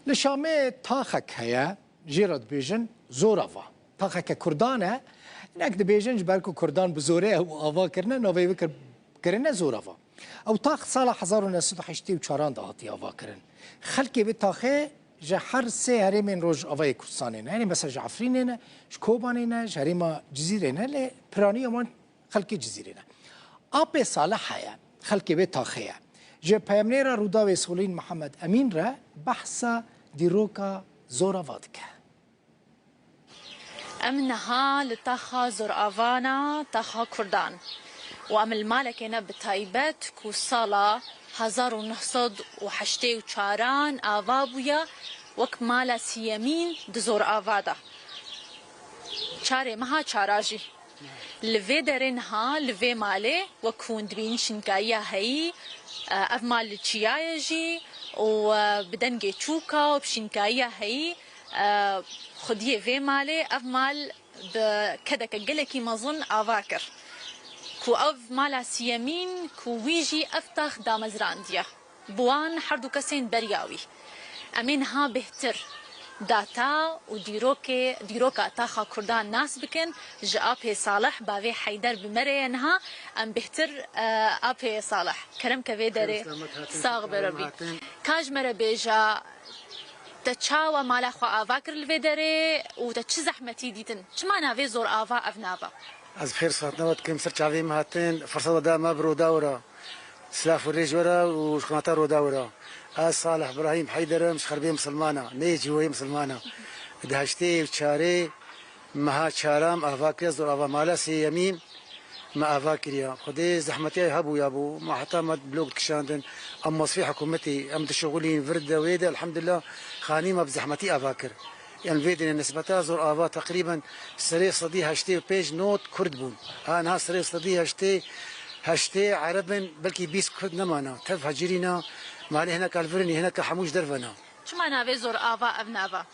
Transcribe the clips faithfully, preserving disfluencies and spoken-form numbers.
Li Şamê taxek heye, jê re dibêjin Zorava. Taxeke Kurdan e, hinek dibêjin ji ber ku Kurdan bi zorê ew ava kirine, navê wî kir-, kirine Zorava. Ew tax sala hezar û neh sed û heştê û çaran de hatiye avakirin. Xelkê vê taxê ji her sê herêmên Rojavayê Kurdistanê ne. Yanî mesela ji Efrînê ne, ji Kobanê ne, ji herêma Cizîrê ne, lê piraniya wan xelkê Cizîrê ne. Apê Salih heye, xelkê vê taxê ye. Ji peyamnêra Rûdawê Solîn Mihemed Emîn re behsa dîroka Zorava dike. Em niha li taxa Zoravana, taxa Kurdan. Û em li malekê ne bi taybet ku sala hezar û neh sed û heştê û çaran ava bûye, wek mala siyemîn di Zorava de. Çarê meha çara jî. Li vê derê niha, li vê malê, wek hûn dibînin şînkayiya heyî, e, ev mal li çiyayê jî û, e, bi dengê çûka û bi şînkayiya heyî, e, xwediyê vê malê, ev mal bi kedeke gelekî mezin ava kir. Ku ev mala siyemîn, ku wî jî ev tax damezrandiye. Bi wan her du kesên beriya wî. Em ê niha bêhtir data û dîrokê, dîroka taxa Kurdan nas bikin. Ji apê Salih, bavê Heyder bi me re ye niha. Em bêhtir, e, apê Salih. Kerem ke vê derê. Sax be Rebî. Ka ji me re bêje, te çawa mala xwe ava kir li vê derê û te çi zehmetî dîtin? Çima navê Zorava ev nava? Ez bi xêr sihatiya we dikim, ser çavê me hatin, firseta da me bi Rûdawê re. Silav û rêz ji we re û ji qanata Rûdawê re. Ez Salih Birahîm Heyder im, ji Xerbê misilman a, neyê cîhoyê misilman a. Di heştê û çarê meha çaran ava kiriye, Zorava mala sêyemîn me ava kiriye. Xwedê zehmetiya hebû ya bû, ma heta me blok dikişandin, em mosfê hikûmetê, em dişixulîn, vir de wê de, elhamdulillah, xanî me bi zehmetî ava kir. Yan vê dinê nisbeta Zorava teqrîben serê sedî heştê û pênc not Kurd bûn. Ha niha serê sedî heştê, heştê Ereb in, belkî bîst Kurd nemana. Tev hecirîna, malê hineka li vir in, hineka hemû ji derve ne. Çima navê Zorava ev nava?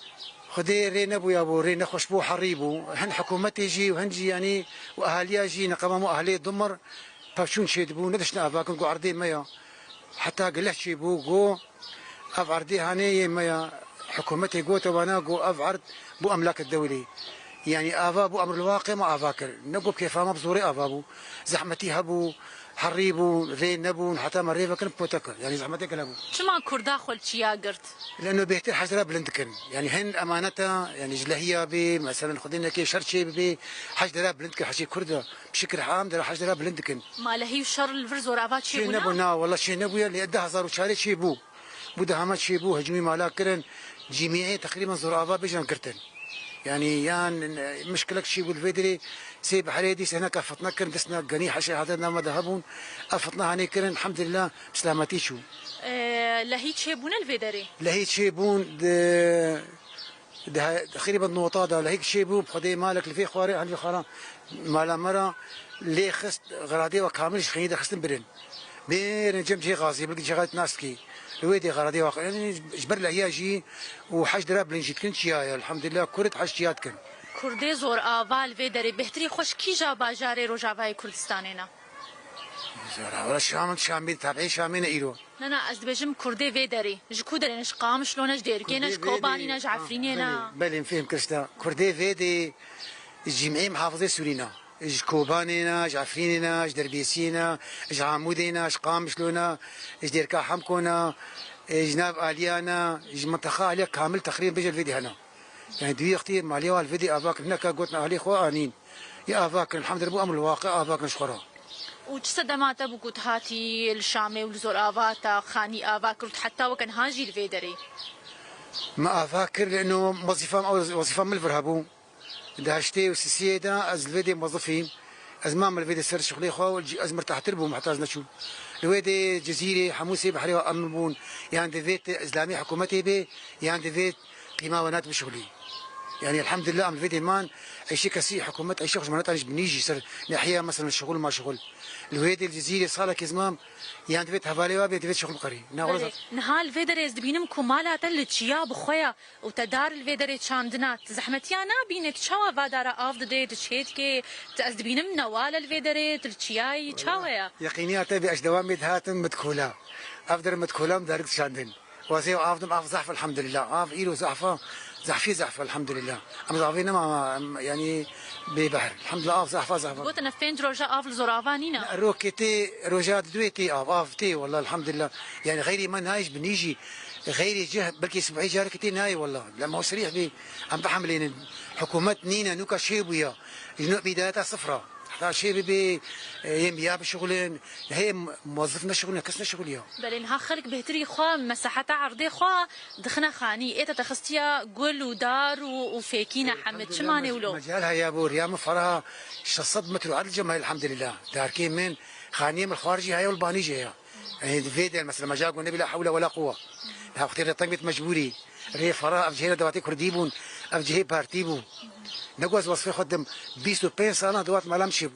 Xwedê rê nebûya bû, rê nexweş bû, herî bû. Hin hikûmetê jî û hin jî yanî û ehaliya jî neqema û ahlê Dumir pevçûn çêdibû, nediştin avakin ku erdê me ya. Heta geleh çêbû, got, ev erdê hanê yê me ya. Hikûmetê gote wana, got, ev erd bû emlak dewlê. Yanî ava bû emr li waqê me ava kir. Ne got kêfa me bi zorê ava bû. Zehmetî hebû, herî bû, rê nebûn, heta me rê vekirin pote kir. Yanî zehmetê gele bû. Çima Kurda xwe li çiya girt? Leno bêhtir hecdera bilind dikin. Yanî hin emaneta, yanî ji lehiya bê, meselen xwedê nekê şer çê bibê, hecdera bilind dikin, heşê Kurda. Bi şikir ham dera hecdera bilind dikin. Ma lehî û şer li vir Zorava çê Çê bû, nebû, na? Na, wela çê nebûye, lê du hezar û çarê çê bû. Bû dehama çê bû, hicûmî mala kirin, cîmîyê teqrîben Zorava bêjin girtin. Yanî yan, e, mişkilek çê bû li vê derê, sê biherê dîs hineka fitne kirin, disna genî heşê hate nava de hebûn, ev fitne hanê kirin, elhamdulillah, bi selametî çû. E, lehî çê bûne li vê derê? Lehî çê bûn, di, di he-, teqrîben nota de lehîk çê bû, bi xwedê malek li vê xwarê, hel vê xwara mala me re lê xist, xeradê we kamil ji xênî derxistin birin. Bêrin cem cihê gazî, belkî cihê nas dikî. Li wê dê xeradê we, yanî ji ber lehiya jî û hecdera bilind jî dikin çiya ye. Elhamdulillah, Kurd heş çiya dikin. Kurdê Zorava li vê derê bêhtirî xwe ji kîja bajarê Rojavayê Kurdistanê ne? Zorava Şam, Şamê, tabî Şamê ne îro. Na, na, ez dibêjim Kurdê vê derê. Ji ku derê ne? Ji Qamişlo ne, ji Dêrikê ne, ji Kobanî ne, ji Efrînê ne? Belê, em fêhm kir işte. Kurdê vê dê cîmê muhafizê Sûrî ne. Ji Kobanê ne, ji Efrînê ne, ji Derbêsiyê ne, ji Amûdê ne, ji Qamişlo ne, ji Dêrika Hemko ne, ji nav Aliya ne, ji minteqa Aliya kamil teqrîben bêje li vê dê hene. Yani di wî wextî malê wa li vê dê ava kirin, hineka gotin alê xwe anîn. Yê ava kirin, hemdir bû em li waqe ava kirin ji xwe re. Û çi sedema te bû ku tu hatî li Şamê û li Zorava te xanî ava kir û tu heta weke niha jî li vê derê? Me ava kir, lê ino wezîfa, wezîfa min li vir hebû. Di heştê û sisiyê de ez li vê dê mezifîm. Ez mam li vê dê ser şixulê xwe û ez mirtahtir bûm heta ez neçûm. Li wê dê Cizîrê hemû sê behrê wa em bûn. Yan divê te îslamî hikûmetê bê, yan divê qîma we nat bişixulî. Yani elhamdülillah em li vê dê man, eyşê kesî hikûmet, eyşê xwe ji me netanî ji binî jî ser nehiya mesela şixul ma şixul. Li wê dê li Cizîrê salekê ez mam, yan divê hevalê wa bê, divê şixul biqerî. Na, wala Belê. Niha li vê derê ez dibînim ku mala te li çiya bi xwe ya. Û te dar li vê derê çandina, tu zehmetiya nabîne, tu çawa va dara av didê, tu çê dikê, tu ez dibînim newal e li vê derê, tu li çiyayî, çawa ya? Yeqîniya te bê, ez dewamê dihatim Midkola. Ev der Midkola em darik dişandin. Wazê av dim, av zehf, elhamdülillah. Av îro zehfa, zehfî zehf, elhamdülillah. Em zavê nema, em, yanî bê behr. Elhamdülillah, av zehfa, zehfa. Gotin ev pênc roja av li zor ava nîne. Rokê tê, roja di duê tê av, av tê, wallah, elhamdülillah. Yanî xeyrî me nayê ji binî jî, xeyrî cih, belkî sibhê carekê tê nayê, wallah. Lem o serîh bê, em bihemlênin. Hikûmet nîne, nûka şê bûya. Ji nû bîdayeta sifra. Heta şê bibê, e, yêm ya bişixulin, hê muwezif neşixulin, kes neşixuliya. Belê niha xelk bêhtirî xwe meseheta erdê xwe dixine xanî. Ê te te xistiya gul û dar û, û fêkî ne hemid. Çi manê wilo? Mecal heye bo, riya min feraha şeş sed metr û edil cem heye, elhamdülillah. Darkê min, xaniyê min xwarijî heye û li banî jî heye. Ê, vê der mesela, mecal got nebî la hewle wela quwa. Niha wextê rê teng bêt mecbûrî. Rê feraha ev cihê ne dewatê kurdî bûn, ev cihê partî bû. Ne got ez wesfê xwe dim, bîst û pênc sala dewat me lam çê bû.